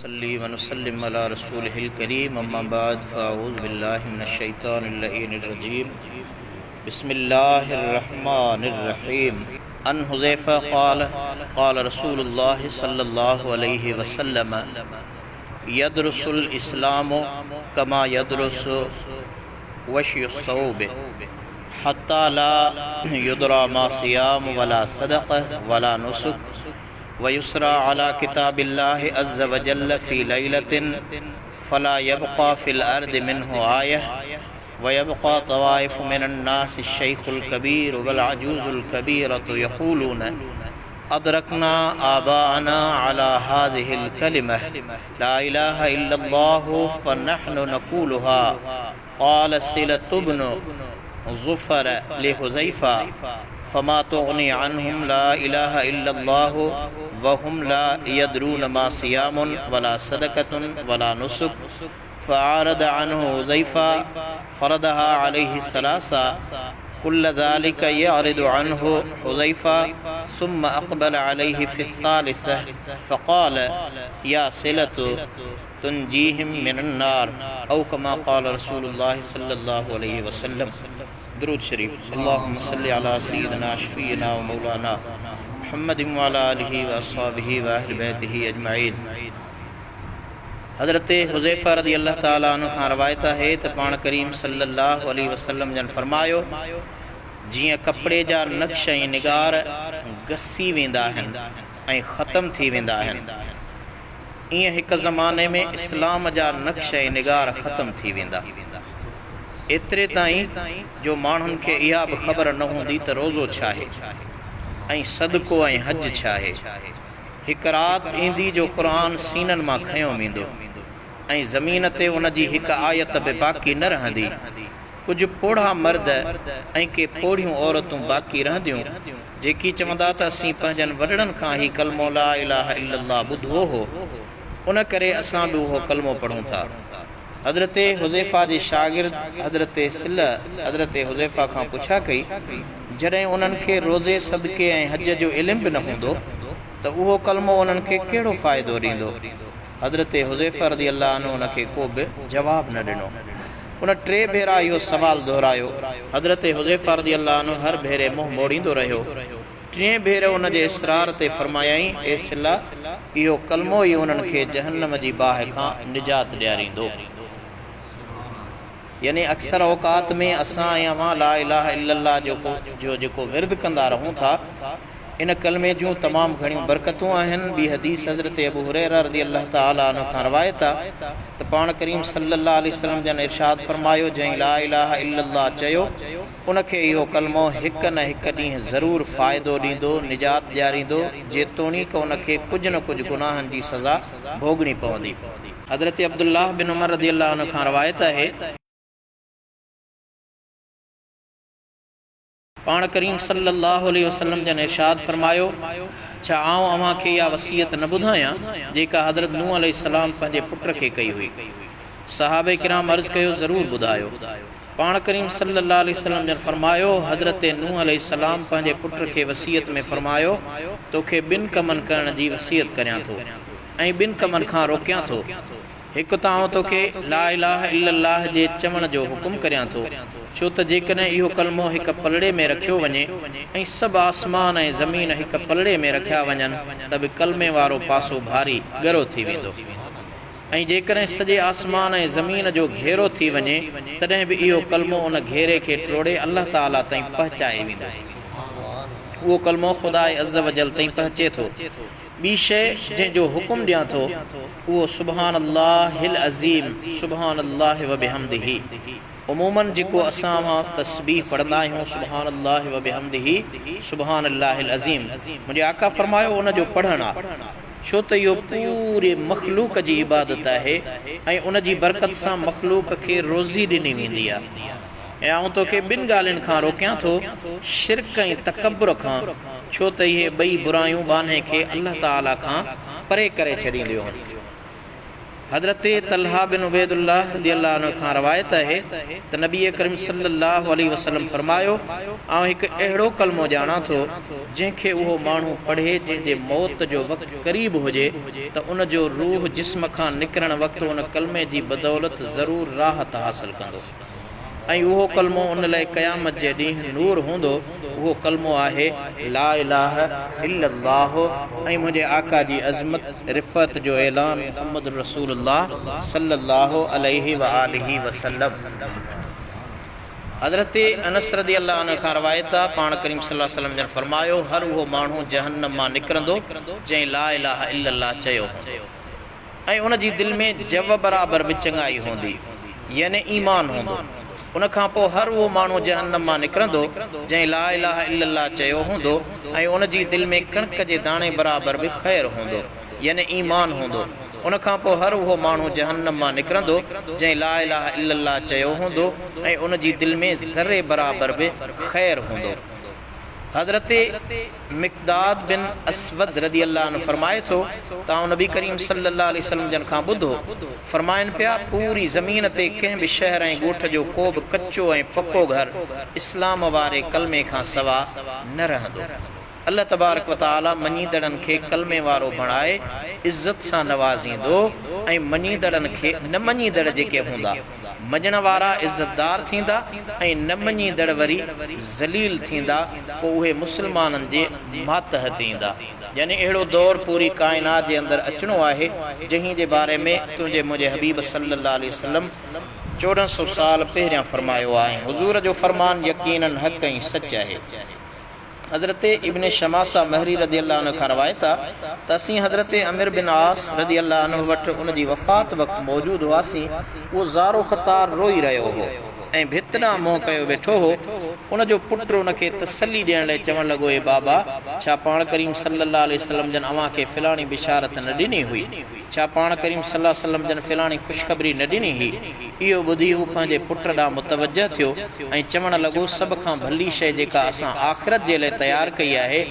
ونصلي ونسلم علي رسوله الڪريم اما بعد فاعوذ بالله من الشيطان اللعين الرجيم بسم الله الرحمن الرحيم عن حذيفه قال قال رسول الله صلي الله عليه وسلم يدرس الاسلام كما يدرس وشي الثوب حتي لا يدرى ما صيام ولا صدقه ولا نسك ويسرى على كتاب الله عز وجل في ليلة فلا يبقى في الأرض منه آية ويبقى طوائف من الناس الشيخ الكبير والعجوز الكبيرة يقولون أدركنا آباءنا على هذه الكلمة لا إله إلا الله فنحن نقولها قال صلة بن ظفر لحذيفة فما تغني عنهم لا إله إلا الله وهم لا يدرون ما صيام ولا صدقة ولا نسك فعارض عنه حذيفة فردها عليه الثلاثة كل ذلك يعرض عنه حذيفة ثم أقبل عليه في الثالثة فقال يا صلة تنجيهم من النار او ڪما قال رسول الله صلي الله عليه وسلم درود شريف اللهم صل علي سيدنا شفيعنا ومولانا محمد وعلي آله واصحابه واهل بيته اجمعين حضرت حذيفه رضي الله تعالٰي عنه کان روايت آهي ته پاڻ ڪريم صلي الله عليه وسلم جن فرمايو جيئن ڪپڙي جا نقش ۽ نگار گسي ويندا آهن ۽ ختم ٿي ويندا آهن ائين هڪ زماني ۾ اسلام جا نقش ۽ نگار ختم ٿي ويندا. ايتري تائين جو ماڻهن کي اها به خبر نه هوندي ته روزو ڇاهي ۽ صدقو ۽ حج ڇاهي. هڪ رات ايندي جو قرآن سينن مان کنيو ويندو ۽ زمين تي ان جي هڪ آيت به باقي نه رهندي. ڪجهه پوڙها مرد ۽ ڪي پوڙهيون عورتون باقي رهنديون، جيڪي چوندا ته اسين پنهنجن وڏڙن کان هي ڪلمو لا اله الا الله ٻڌو هو، ان ڪري اسان به اهو ڪلمو پڙهون ٿا. حضرت حذيفه جي شاگرد حضرت صله حضرت حذيفه کان پڇا ڪئي، جڏهن انهن کي روزي، صدقي ۽ حج جو علم به نه هوندو ته اهو ڪلمو انهن کي ڪهڙو فائدو ڏيندو؟ حضرت حذيفه رضي الله عنه ان کي ڪو به جواب نه ڏنو. ان ٽي ڀيرا اهو سوال دهرايو. حضرت حذيفه رضي الله عنه هر ڀيري منهن موڙيندو رهيو. ٽئين ڀيري ان جي اصرار تي فرمايائين، اي صله! اهو ڪلمو ئي انهن کي جهنم جي باهه کان نجات ڏياريندو. يعني اڪثر اوقات ۾ اسان ۽ اوهان لا اله الا الله جو جيڪو ورد ڪندا رهون ٿا، ان ڪلمي جون تمام گهڻيون برڪتون آهن. ٻي حديث حضرت ابو هريره رضي الله تعالٰي عنه کان روايت آ ته پاڻ ڪريم صلّي الله عليه وسلّم جن ارشاد فرمايو، جنهن لا اله الا الله چيو، ان کي اهو ڪلمو هڪ نه هڪ ڏينهن ضرور فائدو ڏيندو، نجات ڏياريندو، جيتوڻيڪ ان کي ڪجهه نه ڪجهه گناهن جي سزا ڀوڳڻي پوندي. حضرت عبدالله بن عمر رضي الله عنه کان روايت آهي. پاڻ ڪريم صلّي اللّٰه عليه وسلّم جن ارشاد فرمايو، ڇا آئون اوهان کي اها وصيت نه ٻڌايان جيڪا حضرت نوح عليه السّلام پنهنجي پٽ کي ڪئي هئي؟ صحابه ڪرام عرض ڪيو، ضرور ٻڌايو. پاڻ ڪريم صلّي اللّٰه عليه وسلّم جن فرمايو، حضرت نوح عليه السّلام پنهنجي پٽ کي وصيت ۾ فرمايو، توکي ٻن ڪمن ڪرڻ جي وصيت ڪريان ٿو ۽ ٻن ڪمن کان روڪيان ٿو. هڪ ته آئون توکي لا اله الا الله جي چوڻ جو حڪم ڪريان ٿو، ڇو ته جيڪڏهن اهو ڪلمو هڪ پلڙي ۾ رکيو وڃي ۽ سڀ آسمان ۽ زمين هڪ پلڙي ۾ رکيا وڃن ته به ڪلمي وارو پاسو ڀاري ڳرو ٿي ويندو ۽ جيڪڏهن سڄي آسمان ۽ زمين جو گهيرو ٿي وڃي تڏهن به اهو ڪلمو ان گهيري کي ٽوڙي الله تعاليٰ تائين پهچائي ويندو. اهو ڪلمو خداء عزّوجلّ تائين پهچي ٿو. ٻي شيء جنهن جو حڪم ڏيان ٿو اهو سبحان الله العظيم سبحان الله وبحمده عموماً جيڪو اسان اوهان تسبيح پڙهندا آهيون سبحان الله وبحمده سبحان الله العظيم منهنجي آقا فرمايو ان جو پڙهڻ آ ڇو ته اهو پوري مخلوق جي عبادت آهي ۽ ان جي برڪت سان مخلوق کي روزي ڏني ويندي آ ۽ آئون توکي ٻن ڳالهين کان روڪيان ٿو، شرڪ ۽ تڪبر کان، ڇو ته اهي ٻئي برايون ٻانهي کي الله تعاليٰ کان پري ڪري ڇڏينديون آهن. حضرت طلحه بن عبيد الله رضي الله عنه کان روايت آهي ته نبي اڪرم صلي الله عليه وسلم فرمايو، آئون هڪ اهڙو ڪلمو ڄاڻان ٿو، جنهن کي اهو ماڻهو پڙهي جنهن جي موت جو وقت قريب هجي ته ان جو روح جسم کان نڪرڻ وقت ان ڪلمي جي بدولت ضرور راحت حاصل ڪندو. ۽ اهو ڪلمو ان لاء قيامت جي ڏينهن نور هوندو، اهو ڪلمو آهي، لا اله الا الله ۽ منهنجي آقا جي عظمت، رفعت جو اعلان محمد رسول الله صلي الله عليه واٰله وسلم. حضرت انس رضي الله عنه کان روايت آ، پاڻ ڪريم صلي الله عليه وسلم جن فرمايو، هر اهو ماڻهو جهنم مان نڪرندو، جنهن لا اله الا الله چيو هوندو. ۽ ان جي دل ۾ جو برابر به چڱائي هوندي، يعني ايمان هوندو. ان کان پوء هر اهو ماڻهو جهنم مان نڪرندو، جنهن لا اله الا الله چيو هوندو ۽ ان جي دل ۾ ڪڻڪ جي داڻي برابر به خير هوندو، يعني ايمان هوندو. ان کان پوء هر اهو ماڻهو جهنم مان نڪرندو، جنهن لا اله الا الله چيو هوندو ۽ ان جي دل ۾ ذري برابر به خير هوندو. حضرت مقداد بن اسود رضي الله عنه فرمائي ٿو ته آئون نبي ڪريم صلي الله عليه وسلم جن کان ٻڌو، فرمائن پيا، پوري زمين تي ڪنهن به شهر ۽ ڳوٺ جو ڪو به ڪچو ۽ پڪو گهر اسلام واري ڪلمي کان سوا نه رهندو. الله تبارڪ و تعالي مڃيندڙن کي ڪلمي وارو بڻائي عزت سان نوازيندو ۽ مڃيندڙن کي نه مڃيندڙ جيڪي هوندا، مڃڻ وارا عزتدار ٿيندا ۽ نه مڃيندڙ وري ذليل ٿيندا، پوء اهي مسلمانن جي ماتحت ايندا. يعني اهڙو دور پوري ڪائنات جي اندر اچڻو آهي، جنهن جي باري ۾ تنهنجي منهنجي حبيب صلّي الله عليه وسلّم 14 سو سال پهريان فرمايو آهي ۽ حضور جو فرمان يقيناً حق ۽ سچ آهي. حضرت ابن شماسه مهري رضي الله عنه کان روايت آ ته اسين حضرت عمرو بن عاص رضي الله عنه وٽ ان جي وفات وقت موجود هئاسين، اهو زار و قطار روئي رهيو هو ۽ ڀت ڏانهن منهن ڪيو ويٺو هو، ان جو پٽ ان کي تسلي ڏيڻ لئه چوڻ لڳو اي بابا! ڇا پاڻ ڪريم صلي الله عليه وسلم جن اوهان کي فلاڻي بشارت نه ڏني هئي؟ ڇا پاڻ ڪريم صلي الله عليه وسلم جن فلاڻي خوشخبري نه ڏني هئي؟ اهو ٻڌي هو پنهنجي پٽ ڏانهن متوجه ٿيو ۽ چوڻ لڳو، سڀ کان ڀلي شيء جيڪا اسان آخرت جي لئه تيار ڪئي آهي،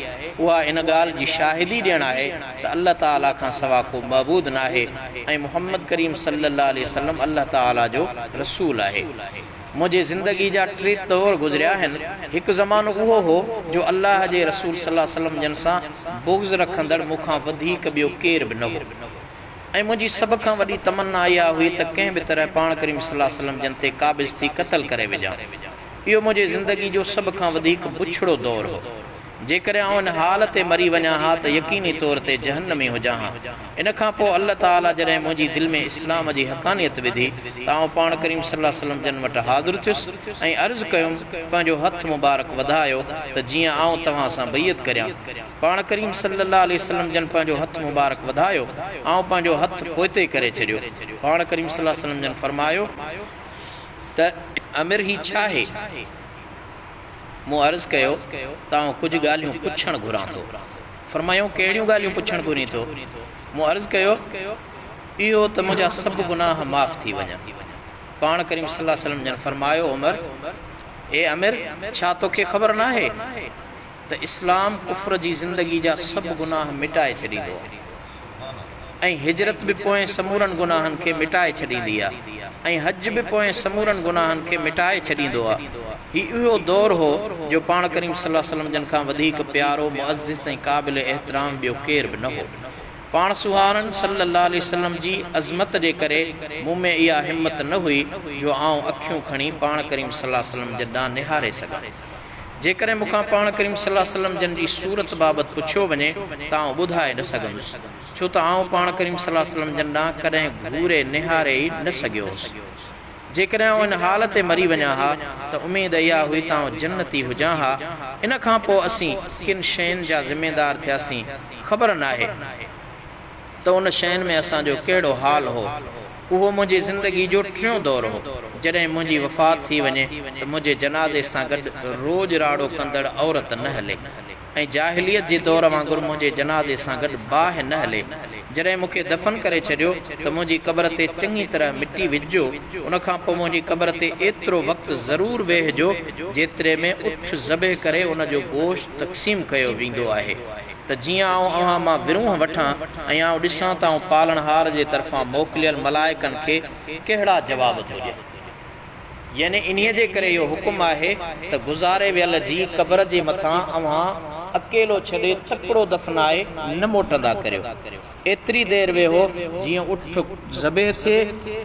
اها ان ڳالهه جي شاهدي ڏيڻ آهي ته الله تعاليٰ کان سوا ڪو معبود ناهي ۽ محمد ڪريم صلي الله عليه وسلم الله تعاليٰ جو رسول آهي. منهنجي زندگي جا ٽي دور گذريا آهن، هڪ زمانو اهو هو جو الله جي رسول صلي الله عليه وسلم جن سان بغض رکندڙ مون کان وڌيڪ ٻيو ڪير به نه هو ۽ منهنجي سڀ کان وڏي تمنا اها هئي ته ڪنهن به طرح پاڻ ڪريم صلي الله عليه وسلم جن تي قابض ٿي قتل ڪري وجهان. اهو منهنجي زندگي جو سڀ کان وڌيڪ بڇڙو دور هو. جيڪڏهن آئون ان حال تي مري وڃان ها ته يقيني طور تي جهنمي هجان ها. ان کان پوء الله تعاليٰ جڏهن منهنجي دل ۾ اسلام جي حقانيت وڌي ته آئون پاڻ ڪريم صلي الله عليه وسلم جن وٽ حاضر ٿيس ۽ عرض ڪيم، پنهنجو هٿ مبارڪ وڌايو ته جيئن آئون توهان سان بيعت ڪريان. پاڻ ڪريم صلي الله عليه وسلم جن پنهنجو هٿ مبارڪ وڌايو، آئون پنهنجو هٿ پوئتي ڪري ڇڏيو. پاڻ ڪريم صلي الله عليه وسلم جن فرمايو ته عامر هي ڇاهي؟ مون عرض ڪيو ته آئون ڪجهه ڳالهيون پڇڻ گهران ٿو. فرمايائون ڪهڙيون ڳالهيون پڇڻ گهرين ٿو؟ مون عرض ڪيو اهو ته منهنجا سڀ گناهه معاف ٿي وڃن. پاڻ ڪريم صلي الله عليه وسلم جن فرمايو عمر، اي عامر! ڇا توکي خبر ناهي ته اسلام ڪفر جي زندگي جا سڀ گناهه مٽائي ڇڏيندو آهي ۽ هجرت به پوئين سمورن گناهن کي مٽائي ڇڏيندي آهي ۽ حج به پوئين سمورن گناهن کي مٽائي ڇڏيندو آهي. هي اهو دور هو جو پاڻ ڪريم صلي الله عليه وسلم جن کان وڌيڪ پيارو، معزز ۽ قابل احترام ٻيو ڪير به نه هو. پاڻ سڳورن صلي الله عليه وسلم جي عظمت جي ڪري مون ۾ اها همت نه هئي جو آئون اکيون کڻي پاڻ ڪريم صلي الله عليه وسلم جن ڏانهن نهاري سگهان. جيڪڏهن مون کان پاڻ ڪريم صلي الله عليه وسلم جن جي صورت بابت پڇيو وڃي ته آئون ٻڌائي نه سگهندس، ڇو ته آئون پاڻ ڪريم صلي الله عليه وسلم جن ڏانهن ڪڏهن گهوري نهاري ئي نه سگهيو هوس. جيڪڏهن آئون ان حال تي مري وڃان ها ته اميد اها هئي ته آئون جنتي هجان ها. ان کان پوء اسين ڪن شين جا ذميدار ٿياسين، خبر ناهي ته ان شين ۾ اسان جو ڪهڙو حال هو. اهو منهنجي زندگي جو ٽيون دور هو. جڏهن منهنجي وفات ٿي وڃي ته منهنجي جنازي سان گڏ روڄ راڙو ڪندڙ عورت نه هلي ۽ جاهليت جي دور وانگر منهنجي جنازي سان گڏ باهه نه هلي. جڏهن مون کي دفن ڪري ڇڏيو ته منهنجي قبر تي چڱي طرح مٽي وجهجو، ان کان پوء منهنجي قبر تي ايترو وقت ضرور ويهجو، جيتري ۾ اٺ ذبح ڪري ان جو گوشت تقسيم ڪيو ويندو آهي. ته جيئن آئون اوهان مان ورونهه وٺان ۽ آئون ڏسان ته آئون پالڻهار جي طرفان موڪليل ملائڪن کي ڪهڙا جواب ٿو ڏيان. يعني انهيء جي ڪري اهو حڪم آهي ته گذاري ويل جي قبر جي مٿان اوهان اڪيلو ڇڏي تڪڙو دفنائي نه موٽندا ڪريو. ايتري دير ويهو جيئن اٺ ذبح ٿئي،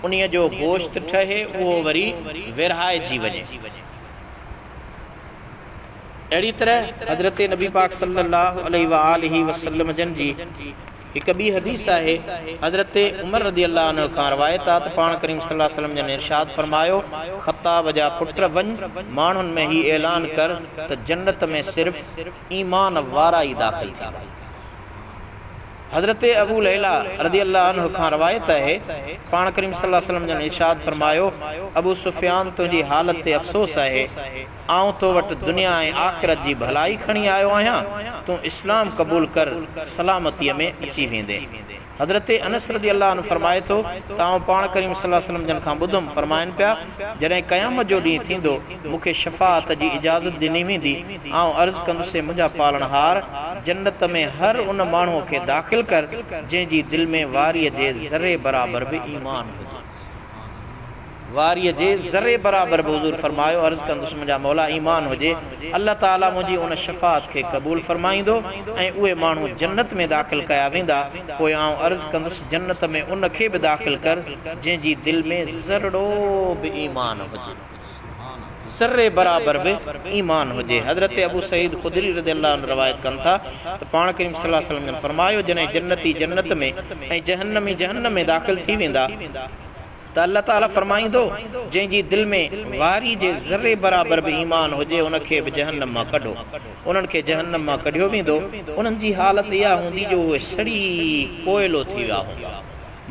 انهيء جو گوشت ٺهي اهو وري ورهائجي وڃي. اهڙي طرح حضرت نبي پاڪ صلّي اللّٰه عليه واٰله وسلّم جن جي هڪ ٻي حديث آهي، حضرت عمر رضي الله عنه کان روايت آ ته پاڻ ڪريم صلّي اللّٰه عليه وسلّم جن ارشاد فرمايو، خطاب جا پٽ وڃ ماڻهن ۾ هي اعلان ڪر ته جنت ۾ صرف ايمان وارا ئي داخل ٿيندا. حضرت ابو ليليٰ رضي الله عنه کان روايت آهي، پاڻ ڪريم صلي الله عليه وسلم جن ارشاد فرمايو، ابو سفيان تنهنجي حالت تي افسوس آهي، آئون تو وٽ دنيا ۽ آخرت جي ڀلائي کڻي آيو آهيان، تون اسلام قبول ڪر، سلامتيء ۾ اچي ويندين. حضرت انس رضي الله عنه فرمائي ٿو ته آئون پاڻ ڪريم صلي الله عليه وسلم جن کان ٻڌم، فرمائن پيا، جڏهن قيامت جو ڏينهن ٿيندو، مون کي شفاعت جي اجازت ڏني ويندي، آئون عرض ڪندس اي منهنجا پالڻهار! جنت ۾ هر ان ماڻهوء کي داخل ڪر، جنهن جي دل ۾ واريء جي ذري برابر به ايمان هجي. واريء جي ذري برابر به حضور فرمايو، عرض ڪندس منهنجا مولا ايمان هجي، الله تعاليٰ منهنجي ان شفاعت کي قبول فرمائيندو ۽ اهي ماڻهو جنت ۾ داخل ڪيا ويندا، پوء آئون عرض ڪندس جنت ۾ ان کي به داخل ڪر، جنهن جي دل ۾ ذرڙو به ايمان هجي. ذري برابر به ايمان هجي. حضرت ابو سعيد خدري رضي الله عنه روايت ڪن ٿا ته پاڻ ڪريم صلي الله عليه وسلم جن فرمايو، جڏهن جنتي جنت ۾ ۽ جهنمي جهنم ۾ داخل ٿي ويندا ته الله تعالي فرمائيندو، جنهن جي دل ۾ واري جي ذري برابر به ايمان هجي ان کي به جهنم مان ڪڍو. انهن کي جهنم مان ڪڍيو ويندو، انهن جي حالت اها هوندي جو اهي سڙي ڪوئلو ٿي ويا هوندا.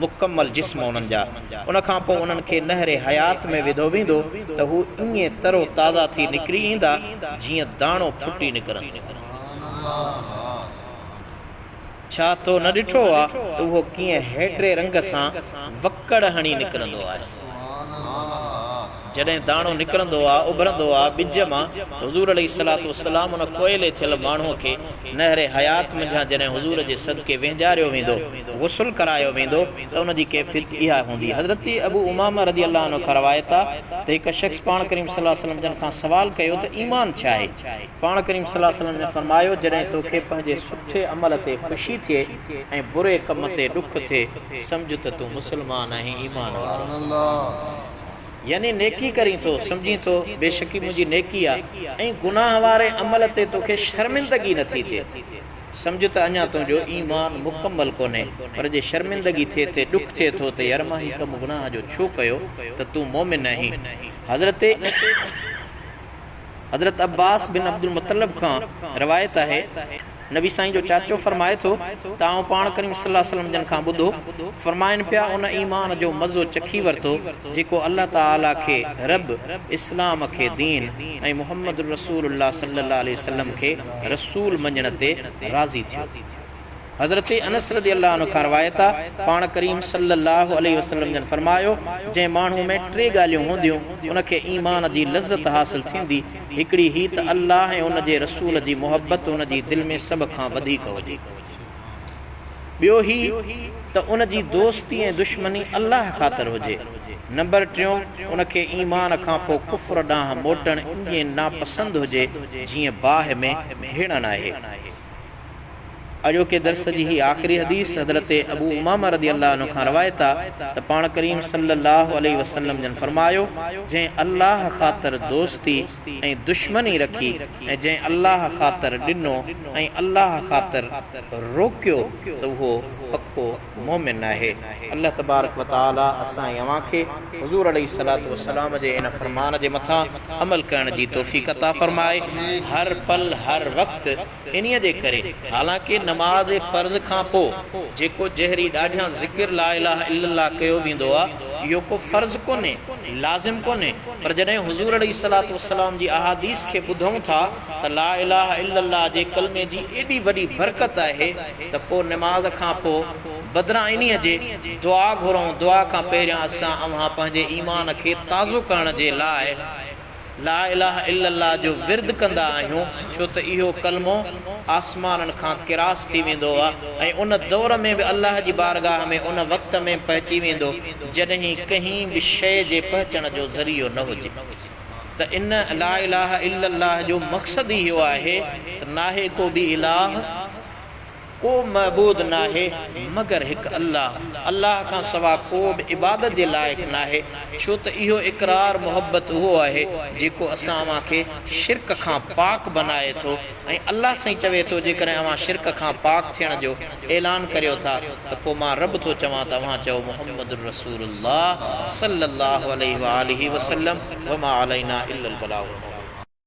مڪمل جسم انهن جا، ان کان پوء انهن کي نهر حيات ۾ وڌو ويندو ته هو ائين تر و تازه ٿي نڪري ايندا جيئن داڻو ڦٽي نڪرندو آهي. ڇا تو نه ڏٺو آ ته اهو ڪيئن هيڊري رنگ سان وڪڙ هڻي نڪرندو آهي؟ جڏهن داڻو نڪرندو آ، اڀرندو آ، ٻج مان، حضور عليه الصلوة والسلام ان ڪوئلي ٿيل ماڻهوء کي نهر حيات منجهان جڏهن حضور جي صدقي وهنجاريو ويندو، غسل ڪرايو ويندو، ته ان جي ڪيفيت اها هوندي. حضرت ابو امامه رضي الله عنه کان روايت آ ته هڪ شخص پاڻ ڪريم صلي الله عليه وسلم جن کان سوال ڪيو ته ايمان ڇا آهي؟ پاڻ ڪريم صلي الله عليه وسلم جن فرمايو، جڏهن توکي پنهنجي سٺي عمل تي خوشي ٿئي ۽ بري ڪم تي ڏک ٿئي، سمجهه ته تون مسلمان آهين، ايمان وارو آهين. يعني نيڪي ڪرين ٿو، سمجهين ٿو، بيشڪ هي منهنجي نيڪي آ ۽ گناهه واري عمل تي توکي شرمندگي نه ٿي ٿئي، سمجهه ته اڃا تنهنجو ايمان مڪمل ڪونهي، پر جي شرمندگي ٿئي ٿي، ڏک ٿئي ٿو ته يار مان هي ڪم گناهه جو ڇو ڪيو ته تون مؤمن آهين. حضرت. حضرت عباس بن عبدالمطلب کان روايت آهي، نبي سائين جو چاچو فرمائي ٿو ته آئون پاڻ ڪريم صلي الله عليه وسلم جن کان ٻڌو، فرمائن پيا ان ايمان جو مزو چکي ورتو جيڪو الله تعالي کي رب، اسلام کي دين ۽ محمد رسول الله صلي الله عليه وسلم کي رسول مڃڻ تي راضي ٿيو. حضرت انس رضي الله عنه کان روايت آ، پاڻ ڪريم صلّي اللّٰه عليه وسلّم جن فرمايو، جنهن ماڻهو ۾ ٽي ڳالهيون هونديون، ان کي ايمان جي لذت حاصل ٿيندي، هڪڙي هي ته الله ۽ ان جي رسول جي محبت ان جي دل ۾ سڀ کان وڌيڪ هجي. ٻيو هي ته ان جي دوستي ۽ دشمني الله خاطر هجي. نمبر ٽيون، ان کي ايمان کان پوء ڪفر ڏانهن موٽڻ ائين ناپسند هجي، جيئن باهه ۾ گهيڙڻ آهي. اڄوڪي درس جي هي آخري حديث حضرت ابو امامه رضي الله عنه کان روايت آ ته پاڻ ڪريم صلي الله عليه وسلم جن فرمايو، جنهن الله خاطر دوستي ۽ دشمني رکي ۽ جنهن الله خاطر ڏنو ۽ الله خاطر روڪيو ته اهو پڪو مؤمن آهي. الله تبارڪ و تعالي اسان ۽ اوهان کي حضور عليه الصلوة والسلام جي ان فرمان جي مٿان عمل ڪرڻ جي توفيق عطا فرمائي. هر پل هر وقت انهيء جي ڪري، حالانڪه نماز فرض کان پوء جيڪو جهري ڏاڍيان ذڪر لا اله الا الله ڪيو ويندو آ، اهو ڪو فرض ڪونهي، لازم ڪونهي، پر جڏهن حضور عليه الصلوة والسلام جي احاديث کي ٻڌون ٿا ته لا اله الا الله جي ڪلمي جي ايڏي وڏي برڪت آهي ته پوء نماز کان پوء بدران انهيء جي دعا گهرون، دعا کان پهريان اسان اوهان پنهنجي ايمان کي تازو ڪرڻ جي لاء. لا اله الا الله جو ورد ڪندا آهيون، ڇو ته اهو ڪلمو آسمانن کان ڪراس ٿي ويندو آهي ۽ ان دور ۾ به الله جي بارگاهه ۾ ان وقت ۾ پهچي ويندو جڏهن ڪنهن به شيء جي پهچڻ جو ذريعو نه هجي ته ان لا اله الا الله جو مقصد ئي اهو آهي ته ناهي ڪو به اله، ڪو معبود ناهي مگر هڪ الله، الله کان سوا ڪو به عبادت جي لائق ناهي، ڇو ته اهو اقرار محبت اهو آهي جيڪو اسان اوهان کي شرڪ کان پاڪ بنائي ٿو ۽ الله سائين چوي ٿو جيڪڏهن اوهان شرڪ کان پاڪ ٿيڻ جو اعلان ڪريو ٿا ته پوء مان رب ٿو چوان ته اوهان چئو محمد رسول الله صلي الله عليه واٰله وسلم وما علينا الا البلاغ المبين.